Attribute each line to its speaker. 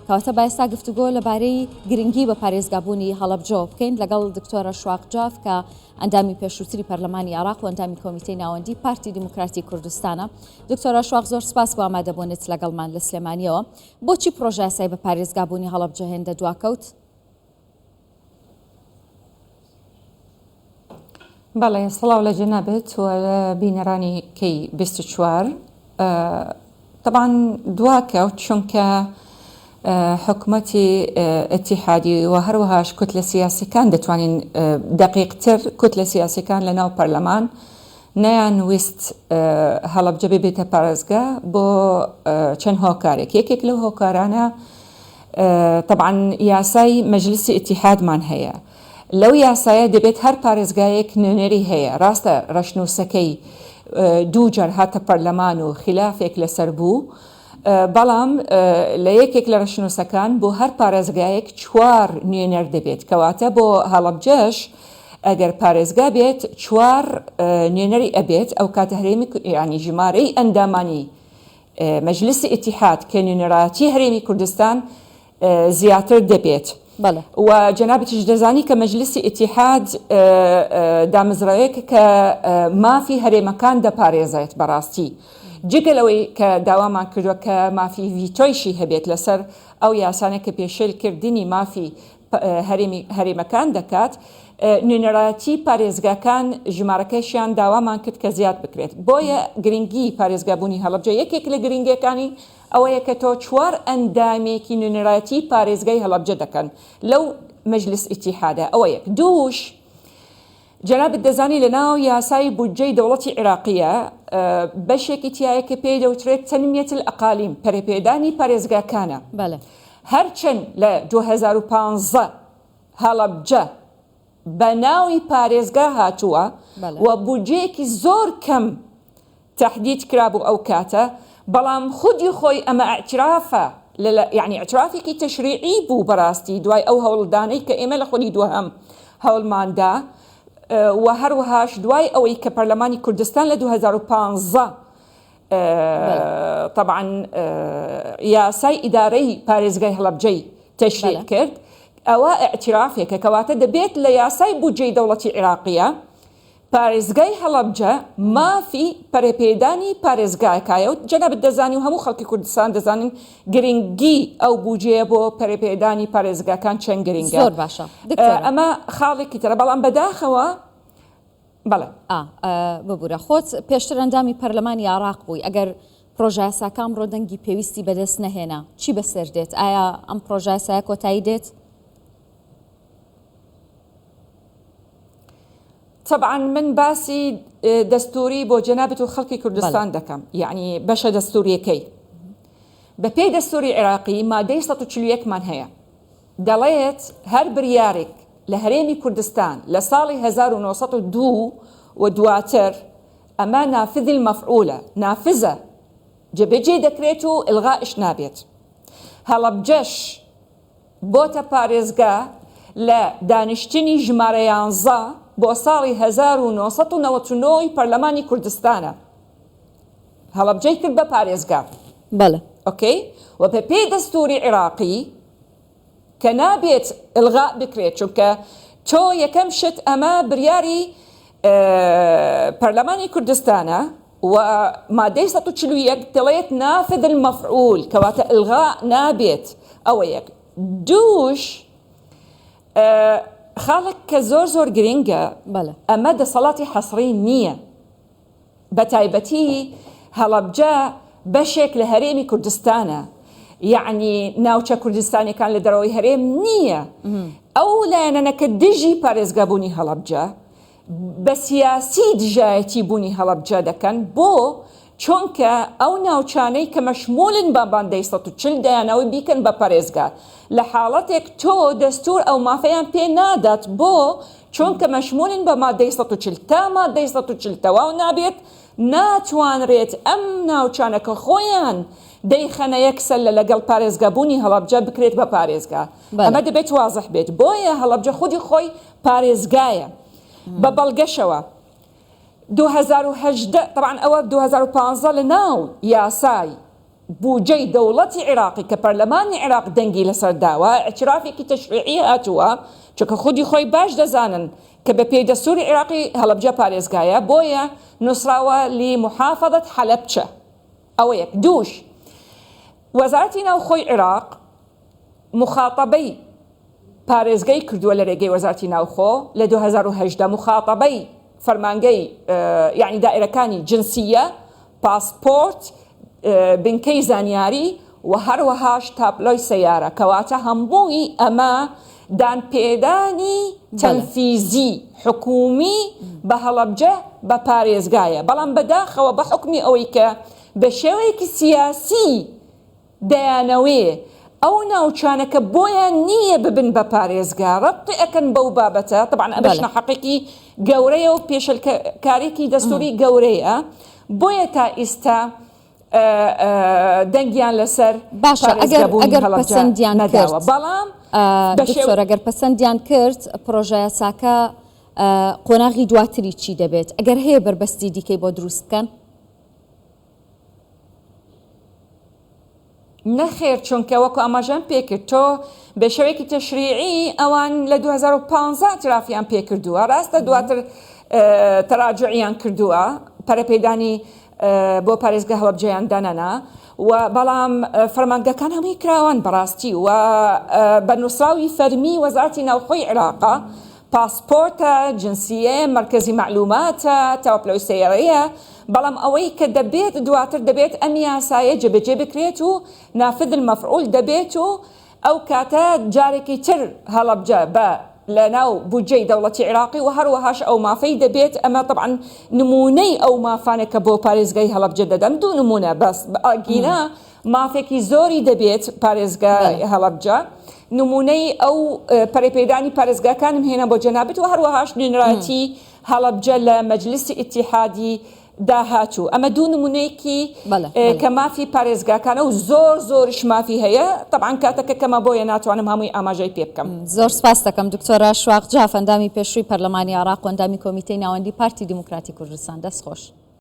Speaker 1: کەواتە با ئێستا گفتوگۆ لەبارەی گرنگی بە پارێزگابوونی هەڵەبجەوە بکەین لەگەڵ دکتۆرە شواق جاف کە ئەندامی پێشووتری پەرلەمانی عێراق و ئەندامی کۆمیتەی ناوەندی پارتی دیموکراتی کوردستانە. دکتۆرە شواق زۆر سپاس بۆ ئامادەبوونت لەگەڵمان لە سلێمانیەوە. بۆچی پرۆژەیاسای بە پارێزگابوونی هەڵەبجە هێندە دواکەوت؟
Speaker 2: بەڵێ سڵاو لە جەنابت و بینەرانی کەی 24 تەبعەن دواکەوت چونکە حکومەتی ئیتیحادی و هەروەهاش کوتلە سیاسیەکان دەتوانین دەقیقتر کوتلە سیاسیەکان لە ناو پەرلەمان نەیان ویست هەڵەبجە ببێتە پارێزگا بۆ چەند هۆکارێک یەکێک لەو هۆکارانە تەبعەن یاسای مەجلسی ئیتیحادمان هەیە لەو یاسایە دەبێت هەر پارێزگایەک نوێنەری هەیە، ڕاستە ڕەشنووسەکەی دوو جار هاتە پەرلەمان و خیلافێک لەسەر بوو، بەڵام لە یەکێک لە ڕەشنووسەکان بۆ هەر پارێزگایەک چوار نوێنەر دەبێت، کەواتە بۆ هەڵەبجەش ئەگەر پارێزگا بێت چوار نوێنەری ئەبێت، ئەوکاتە هەرێمی یانی ژمارەی ئەندامانی مەجلسی ئیتیحاد کە نوێنەرایەتی هەرێمی کوردستان زیاتر دەبێت و جەنابتیش دەزانی کە مەجلسی ئیتیحاد دامەزراوەیەکە کە مافی هەرێمەکان دەپارێزێت بەڕاستی جگە لەوەی کە داوامان کردووە کە مافی ڤیتۆیشی هەبێت لەسەر ئەو یاسانە کە پێشێل کردنی مافی هەرێمی هەرێمەکان دەکات نوێنەرایەتی پارێزگاکان ژمارەکەشیان داوامان کرد کە زیاد بکرێت بۆیە گرنگی پارێزگابوونی هەڵەبجە یەکێک لە گرنگەکانی ئەوەیە کە تۆ چوار ئەندامێکی نوێنەرایەتی پارێزگای هەڵەبجە دەکەن لەو مەجلس ئیتیحادە ئەوە یەک دووش جەنابت دەزانی لە ناو یاسای بودجەی دەوڵەتی عێراقیە بەشێکی تایە کە پێی دەوترێت تنمیة الأقاليم پەرەپێدانی پارێزگاکانە
Speaker 1: بەڵێ.
Speaker 2: هەرچەند لە 2015 هەڵەبجە بە ناوی پارێزگا هاتووە و بودجەیەکی زۆر کەم تەحدید کرابوو ئەو کاتە، بەڵام خودی خۆی ئەمە ئیعترافە لە یانی ئیعترافێکی تەشریعی بوو بەڕاستی دوای ئەو هەوڵدانەی کە ئێمە لە خولی دووهەم هەوڵمان دا و هەروەهاش دوای ئەوەی کە پەرلەمانی کوردستان لە 2015 تەبعەن یاسای ئیدارەی پارێزگای هەڵەبجەی تەشریع کرد ئەوە ئیعترافێکە کەواتە دەبێت لە یاسای بودجەی دەوڵەتی عێراقیە پارێزگای هەڵەبجە مافی پەرەپێدانی پارێزگاکایە و جەنابت دەزانی و هەموو خەڵکی کوردستان دەزانن گرنگی ئەو بودجەیە بۆ پەرەپێدانی پارێزگاکان چەند گرنگە.
Speaker 1: زۆر باشە دکتۆرە.
Speaker 2: ئەمە خاڵێکی ترە بەڵام بەداخەوە بەڵێ.
Speaker 1: ئا ببورە خۆت پێشتر ئەندامی پەرلەمانی عێراق بووی ئەگەر پرۆژەیاساکە ئەمڕۆ دەنگی پێویستی بەدەست نەهێنا چی بەسەر دێت ئایا ئەم پرۆژەیاسایە کۆتایی دێت؟
Speaker 2: تەبعەن من باسی دەستوری بۆ جەنابت و خەڵکی کوردستان دەکەم یەعنی بەشە دەستوریەکەی بە پێی دەستوری عێراقی مادەی 141 مان هەیە دەڵێت هەر بریارێک لە هەرێمی کوردستان لە ساڵی 1902 و دواتر ئەمە نافذ المفعولە نافزە جێبەجێ دەکرێت و ئلغائش نابێت هەڵەبجەش بۆتە پارێزگا لە دانیشتنی ژمارە یانزە بۆ ساڵی 1999 ی پەرلەمانی کوردستانە هەڵەبجەی کرد بە پارێزگا.
Speaker 1: بەڵێ.
Speaker 2: ئۆکەی و بە پێی دەستوری عیراقی کە نابێت ئلغاء بکرێت چونکە تۆ یەکەم شت ئەمە بریاری پەرلەمانی کوردستانە و مادەی 141 دەڵێت نافذ المفعول کەواتە ئلغاء نابێت ئەوە یەک دووش خاڵێک کە زۆر زۆر گرنگە ئەمە دەسەڵاتی حەسڕی نییە بەتایبەتی هەڵەبجە بەشێک لە هەرێمی کوردستانە یەعنی ناوچە کوردستانیەکان لە دەرەوەی هەرێم نییە ئەو لایەنەنە کە دژی پارێزگابوونی هەڵەبجە بە سیاسی دژایەتی بوونی هەڵەبجە دەکەن بۆ چونکە ئەو ناوچانەی کە مەشمولن بە باندەی 140 دەیانەوەی بیکەن بە پارێزگا لە حاڵەتێک تۆ دەستور ئەو مافەیان پێ نادات بۆ چونکە مەشمولن بە مادەی 140 تا مادەی 140 تەواو نابێت ناتوانرێت ئەم ناوچانە کە خۆیان دەیخەنە یەک سەلە لەگەڵ پارێزگابوونی هەڵەبجە بکرێت بە پارێزگا ئەمە دەبێت وازح بێت بۆیە هەڵەبجە خودی خۆی پارێزگایە بە بەڵگەشەوە 2018 طبعا ئەوە 2015 لە ناو یاسای. بوجەی دەوڵەتی عیراقی کە پەرلەمانی عیراق دەنگی لەسەر داوە، ئیعترافێکی تەشریعی هاتووە، چونکە خودی خۆی باش دەزانن کە بە پێی دەستوری عیراقی هەڵەبجە پارێزگایە، بۆیە نوسراوە لی محافظە حلبچە. ئەوە یەک. دووش، وەزارەتی ناوخۆی عیراق موخاتەبەی پارێزگەی کردووە لەرێگەی وەزارەتی ناوخۆ لە 2018 موخاتەبەی فەرمانگەی یانی دائرەکانی جنسیە، پاسپۆرت، بنکەی زانیاری و هەروەهاش تاپلۆی سەیارە کەواتە هەمووی ئەمە دانپێدانی تەنفیزی حکومی بە هەڵەبجە بە پارێزگایە بەڵام بەداخەوە بە حوکمی ئەوەی کە بە شێوەیەکی سیاسی دەیانەوێ ئەو ناوچانە کە بۆیان نییە ببن بە پارێزگا ڕەبتی ئەکەن بەو بابەتە تەبعەن ئەمەش ناحەقێکی گەورەیە و پێشلکارێکی دەستوری گەورەیە بۆیە تا ئیستا دەنگیان لەسەر
Speaker 1: باشە ئەگەر ئەگەر پەسەندیان نەداوە
Speaker 2: بەڵام
Speaker 1: دکتۆر ئەگەر پەسەندیان کرد پرۆژەیاساکە قۆناغی دواتری چی دەبێت ئەگەر هەیە بەربەستی دیکەی بۆ دروست بکەن؟
Speaker 2: نەخێر چونکە وەکو ئاماژەم پێکرد تۆ بە شێوەیەکی تەشریعی ئەوان لە 2015 اعترافیان پێکردووە ڕاستە دواتر تەراجعیان کردووە پەرەپێدانی بۆ پارێزگە هەڵەبجەیان دانانا و بەڵام فەرمانگەکان هەمووی کراوان بەڕاستی و بە نووسراوی فەرمی وەزارەتی ناوخۆی عێراقا پاسپۆرتە، جنسیەیە، مەرکەزی مەعلوماتە، تاپلۆی سەیارەیە، بەڵام ئەوەی کە دەبێت دواتر دەبێت ئەم یاسایە جێبەجێ بکرێت و نافذ المفعول دەبێت و ئەو کاتە جارێکی تر هەڵەبجە بە لە ناو بودجەی دەوڵەتی عیراقی و هەروەهاش ئەو مافەی دەبێت ئەمە تەبعەن نموونەی ئەو مافانە کە بۆ پارێزگای هەڵەبجە دەدەم دوو نموونە بەس ئەگینا مافێکی زۆری دەبێت پارێزگای هەڵەبجە نموونەی ئەو پەرەپێدانی پارێزگاکانم هێنا بۆ جەنابت و هەروەهاش نوێنەرایەتی هەڵەبجە لە مەجلیسی ئیتیحادی داهاتوو ئەمە دوو نمونەیەکی کە مافی پارێزگاکانە و زۆر زۆریش مافی هەیە تەبعەن کاتەکە کەمە بۆیە ناتوانم هەمووی ئاماژەی پێ بکەم.
Speaker 1: زۆر سپاس دەکەم دکتۆرە شواق جاف ئەندامی پێشووی پەرلەمانی عێراق و ئەندامی کۆمیتەی ناوەندی پارتی دیموکراتی کوردستان دەست خۆش.